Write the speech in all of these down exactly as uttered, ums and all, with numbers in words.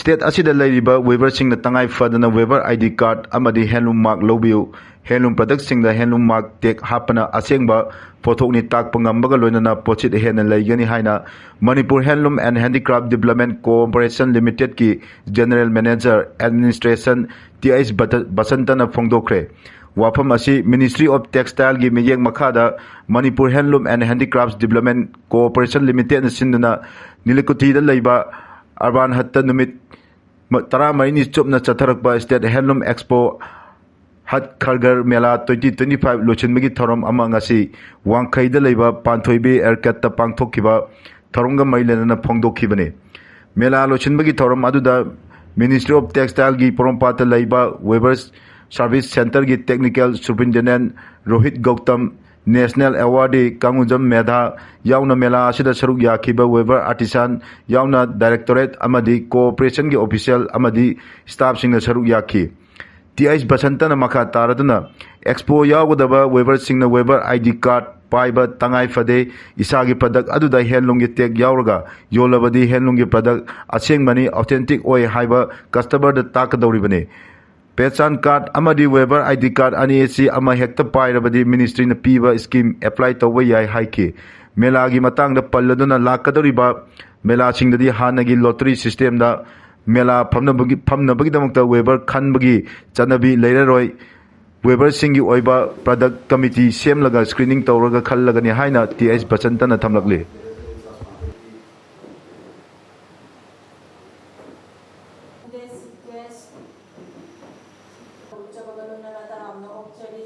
State ꯑꯁꯤꯗ ꯂꯩꯔꯤꯕ ꯋꯦꯕꯔꯁꯤꯡꯅ ꯇꯉꯥꯏ ꯐꯗꯅ ꯋꯦꯕꯔ ꯑꯥꯏ ꯗꯤ ꯀꯥꯔꯗ ꯑꯃꯗꯤ ꯍꯦꯟꯂꯨꯝ ꯃꯥꯔꯛ ꯂꯧꯕꯤꯌꯨ꯫ ꯍꯦꯟꯂꯨꯝ ꯄ꯭ꯔꯗꯛꯁꯤꯡꯗ ꯍꯦꯟꯂꯨꯝ ꯃꯥꯔꯛ ꯇꯦꯒ ꯍꯥꯞꯄꯅ ꯑꯁꯦꯡꯕ ꯄꯣꯠꯊꯣꯛꯅꯤ ꯇꯥꯛꯄ ꯉꯝꯕꯒ ꯂꯣꯏꯅꯅ ꯄꯣꯠꯁꯤꯠ ꯍꯦꯟꯅ ꯂꯩꯒꯅꯤ ꯍꯥꯏꯅ Manipur handloom and handicraft development cooperation ꯂꯤꯃꯤꯇꯦꯗꯀꯤ general manager administration T H ꯕꯁꯟꯇꯅ ꯐꯣꯡꯗꯣꯛꯈ꯭ꯔꯦ꯫ ꯋꯥꯐꯝ ꯑꯁꯤ ꯃꯤꯅꯤꯁꯇ꯭ꯔꯤ ꯑꯣꯐ ꯇꯦꯛꯁꯇꯥꯏꯜꯒꯤ ꯃꯤꯠꯌꯦꯡ ꯃꯈꯥꯗ Manipur handloom and handicraft development cooperation ꯂꯤꯃꯤꯇꯦꯗꯅ ꯁꯤꯟꯗꯨꯅ ꯅꯤꯂꯀꯨꯊꯤꯗ ꯂꯩꯕ ꯑꯔꯕꯥꯟ ꯍꯠꯇ ꯅꯨꯃꯤꯠ ꯃ-, ꯇꯔꯥꯃꯔꯤꯅꯤ ꯆꯨꯞꯅ ꯆꯠꯊꯔꯛꯄ ꯁ꯭ꯇꯦꯠ ꯍꯦꯟꯂꯨꯝ ꯑꯦꯛꯁꯄꯣ ꯍꯠ ꯈꯔꯒꯔ ꯃꯦꯂꯥ ꯇ꯭ꯋꯦꯟꯇꯤ ꯇ꯭ꯋꯦꯟꯇꯤ ꯐꯥꯏꯚ ꯂꯣꯏꯁꯤꯟꯕꯒꯤ ꯊꯧꯔꯝ ꯑꯃ ꯉꯁꯤ ꯋꯥꯡꯈꯩꯗ ꯂꯩꯕ ꯄꯥꯟꯊꯣꯏꯕꯤ ꯑꯦꯔꯀꯦꯠꯇ ꯄꯥꯡꯊꯣꯛꯈꯤꯕ ꯊꯧꯔꯝꯒ ꯃꯔꯤ ꯂꯩꯅꯅ ꯐꯣꯡꯗꯣꯛꯈꯤꯕꯅꯤ꯫ ꯃꯦꯂꯥ ꯂꯣꯏꯁꯤꯟꯕꯒꯤ ꯊꯧꯔꯝ ꯑꯗꯨꯗ ꯃꯤꯅꯤꯁꯇ꯭ꯔꯤ ꯑꯣꯐ ꯇꯦꯛꯁꯇꯥꯏꯜꯒꯤ ꯄꯣꯔꯣꯝꯄꯥꯠꯇ ꯂꯩꯕ ꯋꯦꯕꯔꯁ ꯁꯥꯔꯚꯤꯁ ꯁꯦꯟꯇꯔꯒꯤ ꯇꯦꯛꯅꯤꯀꯦꯜ ꯁꯨꯄꯔꯤꯟꯇꯦꯟꯗꯦꯟ ꯔꯣꯍꯤꯠ ꯒꯧꯇꯝ, ꯅꯦꯁꯅꯦꯜ ꯑꯦꯋꯥꯔꯗꯤ ꯀꯥꯡꯉꯨꯖꯝ ꯃꯦꯙꯥ ꯌꯥꯎꯅ ꯃꯦꯂꯥ ꯑꯁꯤꯗ ꯁꯔꯨꯛ ꯌꯥꯈꯤꯕ ꯋꯦꯕꯔ ꯑꯥꯔꯇꯤꯁꯥꯟ ꯌꯥꯎꯅ ꯗꯥꯏꯔꯦꯛꯇꯣꯔꯦꯠ ꯑꯃꯗꯤ ꯀꯣꯑꯣꯄꯔꯦꯁꯟꯒꯤ ꯑꯣꯐꯤꯁꯤꯌꯦꯜ ꯑꯃꯗꯤ ꯁ꯭ꯇꯥꯐꯁꯤꯡꯅ ꯁꯔꯨꯛ ꯌꯥꯈꯤ꯫ ꯇꯤ ꯑꯩꯆ ꯕꯁꯟꯇꯅ ꯃꯈꯥ ꯇꯥꯔꯗꯨꯅ, ꯑꯦꯛꯁꯄꯣ ꯌꯥꯎꯒꯗꯕ ꯋꯦꯕꯔꯁꯤꯡꯅ ꯋꯦꯕꯔ ꯑꯥꯏ ꯗꯤ ꯀꯥꯔꯗ ꯄꯥꯏꯕ ꯇꯉꯥꯏ ꯐꯗꯦ꯫ ꯏꯁꯥꯒꯤ ꯄ꯭ꯔꯗꯛ ꯑꯗꯨꯗ ꯍꯦꯟꯂꯨꯝꯒꯤ ꯇꯦꯒ ꯌꯥꯎꯔꯒ ꯌꯣꯜꯂꯕꯗꯤ ꯍꯦꯟꯂꯨꯝꯒꯤ ꯄ꯭ꯔꯗꯛ ꯑꯁꯦꯡꯕꯅꯤ, ꯑꯣꯊꯦꯟꯇꯤꯛ ꯑꯣꯏ ꯍꯥꯏꯕ ꯀꯁꯇꯃꯔꯗ ꯇꯥꯛꯀꯗꯧꯔꯤꯕꯅꯤ꯫ ꯄꯦꯆꯥꯟ ꯀꯥꯔꯗ ꯑꯃꯗꯤ ꯋꯦꯕꯔ ꯑꯥꯏ ꯗꯤ ꯀꯥꯔꯗ ꯑꯅꯤ ꯑꯁꯤ ꯑꯃꯍꯦꯛꯇ ꯄꯥꯏꯔꯕꯗꯤ ꯃꯤꯅꯤꯁꯇ꯭ꯔꯤꯅ ꯄꯤꯕ ꯁ꯭ꯀꯤꯝ ꯑꯦꯄ꯭ꯂꯥꯏ ꯇꯧꯕ ꯌꯥꯏ ꯍꯥꯏꯈꯤ꯫ ꯃꯦꯂꯥꯒꯤ ꯃꯇꯥꯡꯗ ꯄꯜꯂꯗꯨꯅ, ꯂꯥꯛꯀꯗꯧꯔꯤꯕ ꯃꯦꯂꯥꯁꯤꯡꯗꯗꯤ ꯍꯥꯟꯅꯒꯤ ꯂꯣꯇꯔꯤ ꯁꯤꯁꯇꯦꯝꯗ ꯃꯦꯂꯥ ꯐꯝꯅꯕꯒꯤ, ꯐꯝꯅꯕꯒꯤꯗꯃꯛꯇ ꯋꯦꯕꯔ ꯈꯟꯕꯒꯤ ꯆꯠꯅꯕꯤ ꯂꯩꯔꯔꯣꯏ꯫ ꯋꯦꯕꯔꯁꯤꯡꯒꯤ ꯑꯣꯏꯕ ꯄ꯭ꯔꯗꯛ ꯀꯃꯤꯇꯤ ꯁꯦꯝꯂꯒ ꯁ꯭ꯀ꯭ꯔꯤꯅꯤꯡ ꯇꯧꯔꯒ ꯈꯜꯂꯒꯅꯤ ꯍꯥꯏꯅ ꯇꯤ ꯑꯩꯆ ꯕꯁꯟꯇꯅ ꯊꯝꯂꯛꯂꯤ꯫ ꯎꯠꯆꯕꯒ ꯂꯣꯏꯅꯅ ꯇꯔꯥꯝꯅ ꯑꯣꯛꯆꯔꯤ꯫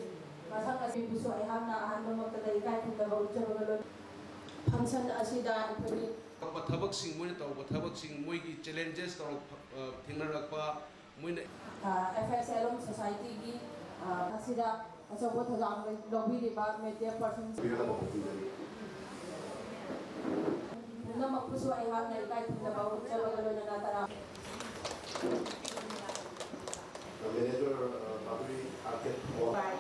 ꯃꯊꯪ ꯑꯁꯤꯕꯨꯁꯨ ꯑꯩꯍꯥꯛꯅ ꯑꯍꯥꯟꯕꯃꯛꯇꯗ ꯏꯀꯥꯏ ꯈꯨꯝꯅꯕ ꯎꯠꯆꯕꯒ ꯂꯣꯏꯅꯅ ꯐꯪꯁꯟ ꯑꯁꯤꯗ ꯑꯩꯈꯣꯏꯒꯤ ꯇꯧꯕ ꯊꯕꯛꯁꯤꯡ, ꯃꯣꯏꯅ ꯇꯧꯕ ꯊꯕꯛꯁꯤꯡ, ꯃꯣꯏꯒꯤ ꯆꯦꯂꯦꯟꯖꯦꯁ ꯇꯧꯔꯛꯄ, ꯑ, ꯊꯦꯡꯅꯔꯛꯄ, ꯃꯣꯏꯅ ꯑ, ꯑꯦꯐ ꯑꯦꯛꯁ ꯑꯦꯜ ꯁꯣꯁꯥꯏꯇꯤꯒꯤ, ꯑ, ꯑꯁꯤꯗ ꯑꯆꯧꯕ ꯊꯧꯗꯥꯡ ꯂꯧꯕꯤꯔꯤꯕ ꯃꯦꯗꯤꯌꯥ ꯄꯔꯁꯟ ꯄꯨꯝꯅꯃꯛꯄꯨꯁꯨ ꯑꯩꯍꯥꯛꯅ ꯏꯀꯥꯏ ꯈꯨꯝꯅꯕ ꯎꯠꯆꯕꯒ ꯂꯣꯏꯅꯅ ꯇꯔꯥꯝ ꯃꯦꯅꯦꯖꯔ, ꯑ, ꯃꯥꯙꯨꯔꯤ ꯑꯥꯔꯀꯦꯠ ꯃꯣꯍꯟ꯫